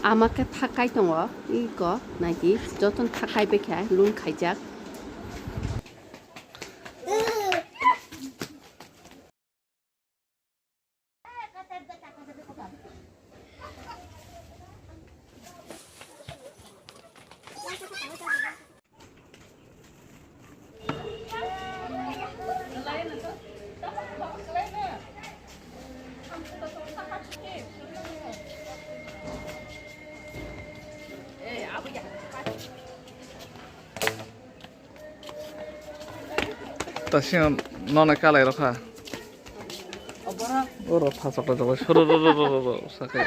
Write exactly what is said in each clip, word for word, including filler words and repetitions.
Ama khe thakai tongo, iko naidi, jotono thakai bai khe lun khaijak. Ta sino nono kalai rokha. Oro thasok rok soro ro ro ro ro ro sakai.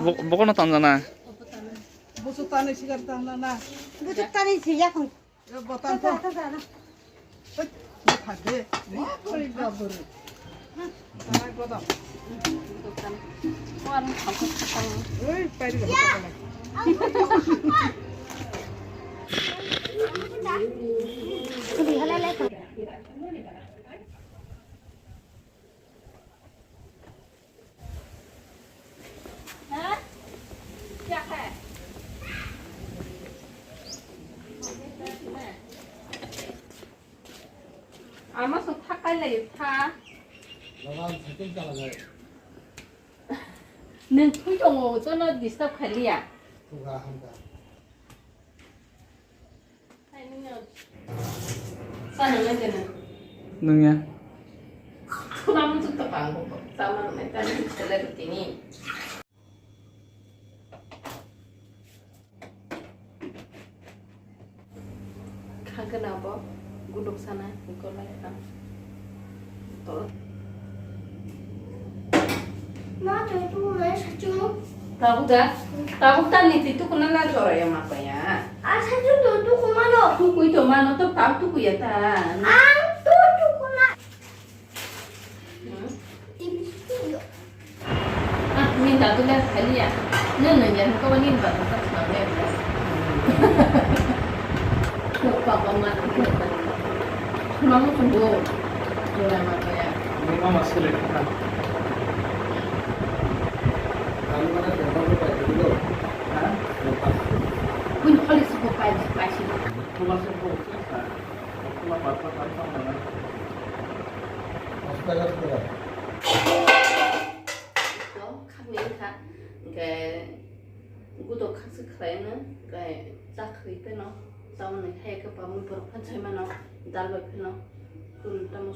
Bo-, bokono tanjana. Busu tani sigar tanjana. Busu tani siya kong. Yo, botan to. Hei, ni khade. Ni khade babur. Tanai bodan. Hei, pari ga bodan. Ama song thakai lai tha. Nwng thwi tongo, jono disturb khai liya. Nungya. Khagana bo guluk sana golai ang. To. Ma, tui tu mai sachu. Tabuk da, tabuk ta ni tui tu kuna na jora ya ma pa ya. A sachu tu tu kuma no. Tu kui to ma no to tab tu kui ya ta. Ang tu tu kuma. Hmm? T V studio. Ah, minta tu lihat kali ya. Nene ya, kau ni ba tak tak sudah ya. Kau papa mati. Cuma mau tunggu. Cuma apa ya? Ini mama sulit kan. Kamu mana siapa lu pakai dulu? Hah? Lupa. Pun kali suka pakai pakai sih. Cuma suka. Khakni wngkha, hwnkhe gudo khaksa khlaino, hwnkhe chakhwi pheno, tamoni hai khe pamui borok phano sai mano, dal bai pheno, tamo.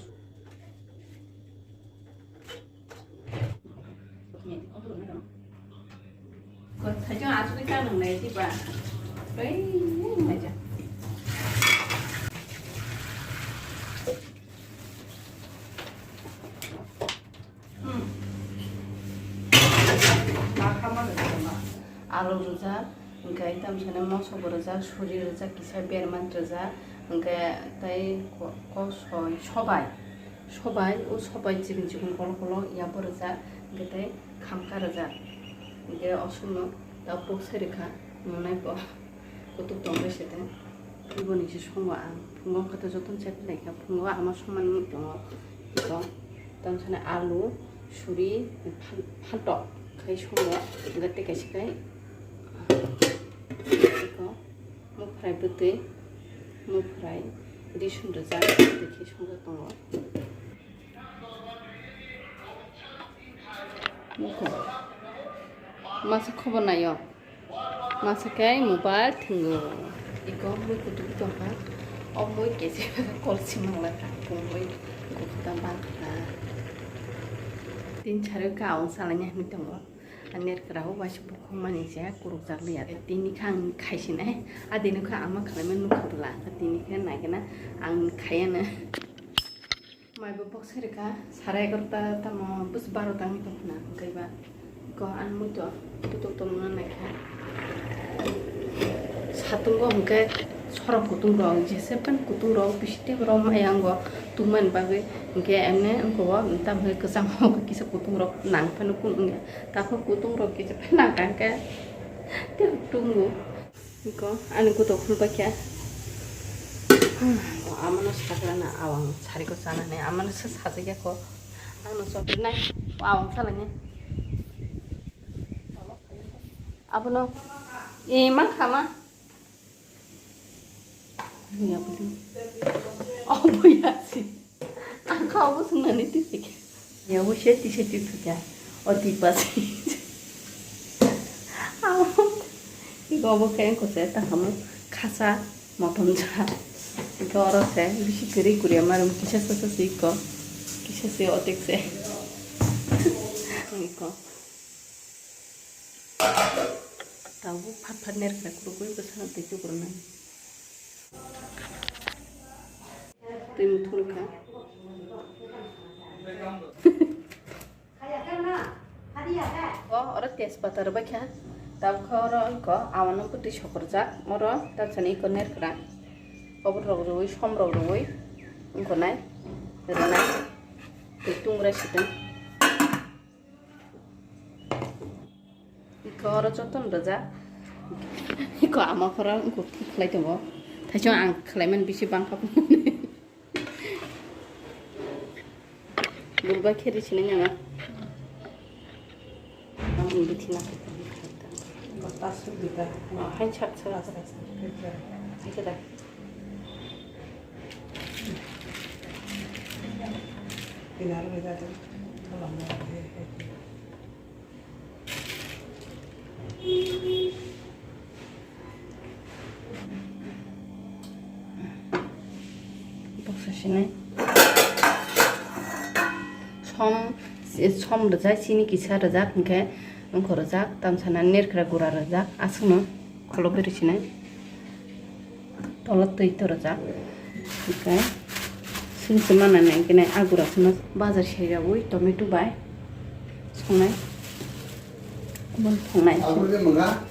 Kwthai chwng aswk khe kanwngnai diba? Bai, maja. Hmm. Alu rwjak, hwnkhe tamo sanai moso bo rwjak, suri rwjak, kisa berma rwjak, hwnkhe tei ko-, kosoi sobai. Sobai, o sobai chikon chikon kolo kolo yabo rwjak, hwnkhe tei khamka rwjak. Hwnkhe o somno tabuk sai rwkha, nunai bo kutuk tongbai se tei. Iboni se songo ang, phungo wngkha tei jotono chai philai kha, phungo ama somani tongo, tongo. Tamo sanai alu, suri, phan-, phantok khai songo, hwnkhe tei kaisa khai. Eko, muphrai bwtwi, muphrai, risun rwjak, bwtwi khe songjak tongo. Eko, masa khobor naio, masa khe mobile thwngo. Eko, mui kutuk tongkha, o mui kesi kol simang lakha, mui kutuk ta bang kha. Tin sari ka ang salai ni hinwi tongo. Ang net kwrao waisa bukhuk mani se kurukjak liya. Tini khe ang khaisinai. A dino khe ama khwlaima nukha bwla. Tini khe naikhe na ang khaiya na. Mai bo bok sai rwkha. Sare egarota tamo bus baro ta wngwi tongkha na. Hwnkhe ba ko ang muitu kutuk tongmani naikha. Satung bo hwnkhe sorok kutung rok, jesephano kutung rok, bisi tei borok maya wngo tungmani bagwi. Hwnkhe emne wngkha o tamo hwnkhe kwcham o kisa kutung rok nang phano kun wngya. Takhuk kutung rok kisa phano nang kha hwnkhe tei tungo. Iko ani kutok phul bakya. Amano sakrana awang sariko chanani, amano se sajagya ko. Ano sokrinai awang salani. Abono e ma khama. Ya budi. Oh, buya si. Ang kha obo swngnani tisi khe. Ya bo se tisi tisi khe. O tipa si. Abo. Iko obo khe ko se ta hamu khasa motom ja. Iko oro se bisi kwrwi kwrwi marum kisa sa sa si iko. Kisa si otek se. Iko. Tabuk phat phat ner kha, kurukui bwsano twi tukurunai. Twi muthungkha. O, oro tejpata rwbaikha. Tabuk kha oro iko awano bwtwi sokorjak. Oro tamsani iko ner kha. Koborok rwui, somrok rwui wngkha nai. Rwnai. Twi tungrai sitwng. Iko oro jotono rwjak. Iko ama khoro wngkuk thik khlai tongo. Thaisong ang khlaimani bisi bangkha. Bulba kheri sinai nang. Ang bithi na. Hai chak chak. Hai chak. Boksa sinai. Som, som rwjak, chini kisa rwjak, hinkhe wngkho rwjak, tamsana nerkra gura rwjak, aswkno kholobwi rw sinai. Tolo twi to rwjak. Hinkhe sini se manani hinkhe nai agura phano bazar saijawi tomato bai songnai. Obono thongnai.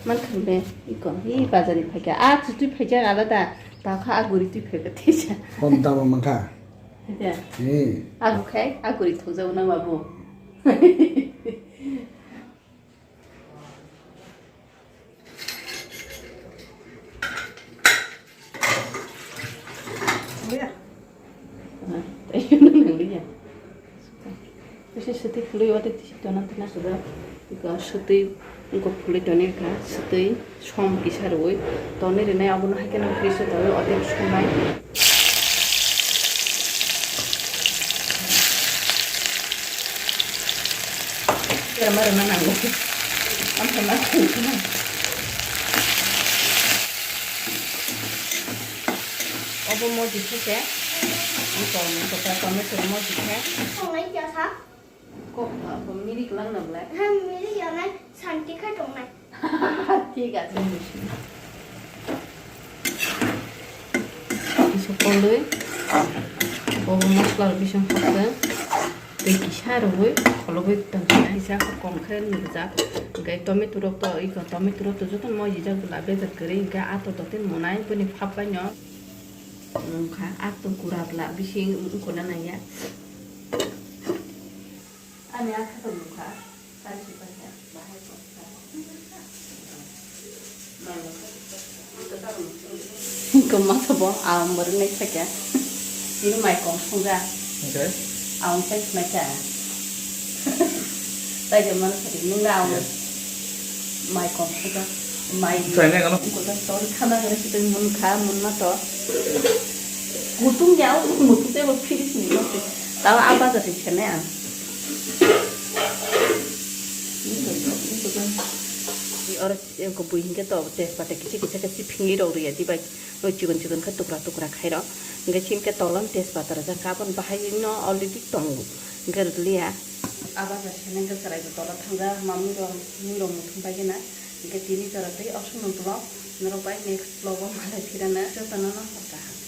Mankha be iko, i bazar ni phaikha. A chutwi phaikha alada. Takha aguri twi phaikha tisa. Kom dama mankha. Hita. He. Agu khai aguri thokjago na babu. Bisi swtwi khwlwi o tei tisi tona tona suda. Iko swtwi iko khwlwi toni kha swtwi som kisa rwui toni rwnai abono hai kheno fridge o tongwi o tei somnai. Rwma rwma nango. Amsa ma khwlwi khna. Obo moji khe se. Iko, iko ta tomato moji khe. Tongnai kya sa? Ko, ko mirik lang na bla. Ha, mirik yang nai santi kha tongnai. Thik ache. Kisa koloi. Obo masla rok bising hapkha. Tei kisa rwui kholobwi tongkha. Kisa kom khe nukjak. Hwnkhe tomato rok to, iko tomato rok to jotono mojijak bwla bejak kwrwi hwnkhe ato dotino monai bini phap bai no. Wngkha ato gura bwla bising wngkona nangya. Ani akha to nukha. Hingke masa bo, ah, mori nai sakya. Ini mai kom sungja. Oke. Ang sai mai ka. Tai je mana sari nung na ang. Yes. Mai kom sungja. Mai. Try nai kano? Ko ta tor khana ngare siteng mun kha, mun ma to. Kutung ya, kutung te bo finish ni no. Tawa apa jadi chene ang. Oro ko bui hinkhe to tejpata kisa kisa khe si phingwi rok rwya dibai. Oi chikon chikon khe tukra tukra khai rok. Hinkhe sini khe tolon tejpata rwjak khe aboni bahai no already tongo. Hinkhe rwliya. Aba ja sini hinkhe chwrai bo tola thangjak mamwi rok mui rok muthung pai gana. Hinkhe tini jora tei aswk no vlog norok bai next vlog o malai phirana jotono no hor kaham.